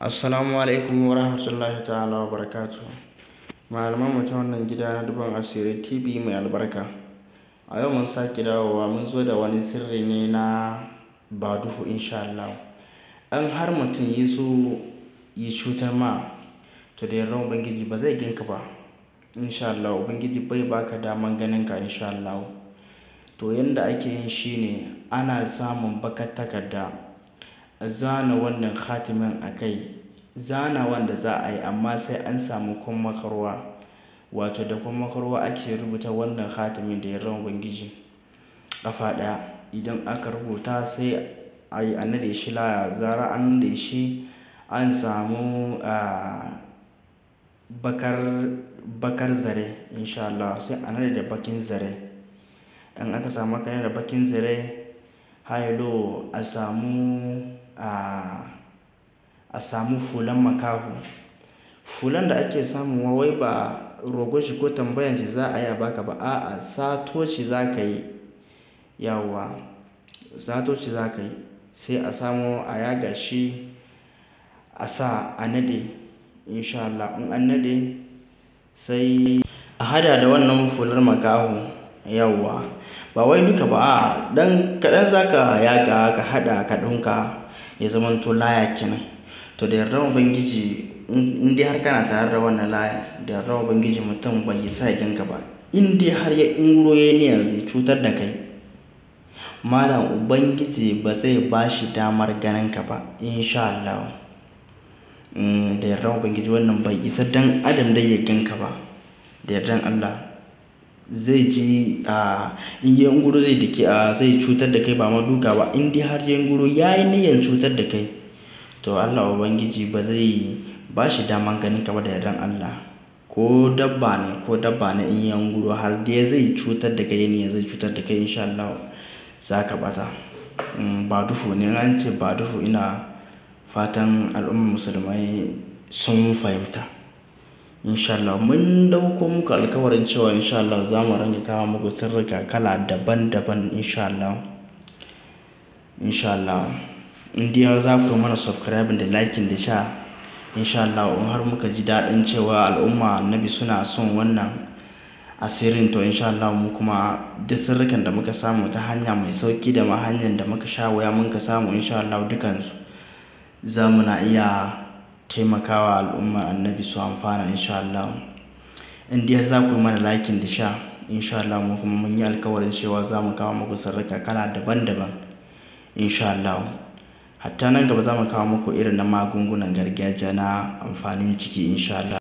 Assalamu alaikum wa rahmatullahi ta'ala wa barakatuh. Malaman mu ta wannan gida na Dubban Asiri TV mai albarka. A yau mun sake dawowa, mun zo da wani sirri ne na baduhu insha Allah. In har mutum ya so ya cutar ma, to da yardan Ubangiji ba zai ganka ba. Insha Allah Ubangiji bai baka daman ganin ka insha Allah. To yanda ake yin shi ne ana samun bakar takarda, a zana wannan khatimin a kai, zana wanda za a yi amma sai an samu kwammakarwa. Wato da kwammakarwa ake rubuta wannan khatimin da yardan Ubangiji ƙafa ɗaya. Idan aka rubuta sai a yi a naɗe shi laya. Zara an naɗe shi an samu bakar zare insha Allah, sai a naɗe da bakin zare. In aka samu aka naɗe da bakin zare, hayalo a samu fulan makaho. Fulan da ake samuwa wai ba rogon shi ko tambayan shi za a yi a baka ba, a'a, sato shi za ka yi. Yauwa, sato shi za ka yi. Sai a samo a yaga shi, a sa a naɗe insha Allah. In an naɗe sai a hada da wannan fular makaho, yauwa. Ba wai duka ba, a'a, ɗan kaɗan za ka yaga ka haɗa ka ɗinka ya zamanto laya kenan. To da yardan Ubangiji, in dai har kana tare da wannan laya, da yardan Ubangiji mutum bai isa ya ganka ba. In dai har ya inguro yayi niyyar zai cutar da kai, Malam, Ubangiji ba zai ba shi damar ganin ka ba insha Allah. Da yardan Ubangiji wannan bai isa dan adam dai ya ganka ba. Da yardan Allah zai ji in ya inguro zai dake, zai cutar da kai ba ma duka ba. In dai har ya inguro ya yi niyyar cutar da kai, to Allah Ubangiji ba zai ba shi daman ganin ka ba da yardan Allah. Ko dabba ne, ko dabba ne in ya inguro har dai zai cutar da kai, niyyar zai cutar da kai insha Allah, za ka ɓata. Baduhu ne, in an ce baduhu ina fatan al'ummar musulmai sun fahimta. Insha Allah mun ɗauko muku alkawarin cewa insha Allah za mu ringa kawo muku sirrika kala daban daban insha Allah. Insha Allah. In dai har za ku mana subscribing da liking da share, insha Allah in har muka ji daɗin cewa al'umma Annabi suna son wannan asirin, to insha Allah mu kuma duk sirrikan da muka samu ta hanya mai sauƙi da ma hanyar da muka sha wuya mun ka samu, insha Allah dukansu za mu na iya taimakawa al'ummar Annabi su amfana insha Allah. In dai har za ku mana liking da share, insha Allah mu kuma mun yi alkawarin cewa za mu kawo muku sirrika kala daban daban insha Allah. Hatta nan gaba za mu kawo muku irin na magungunan gargajiya na amfanin ciki insha Allah.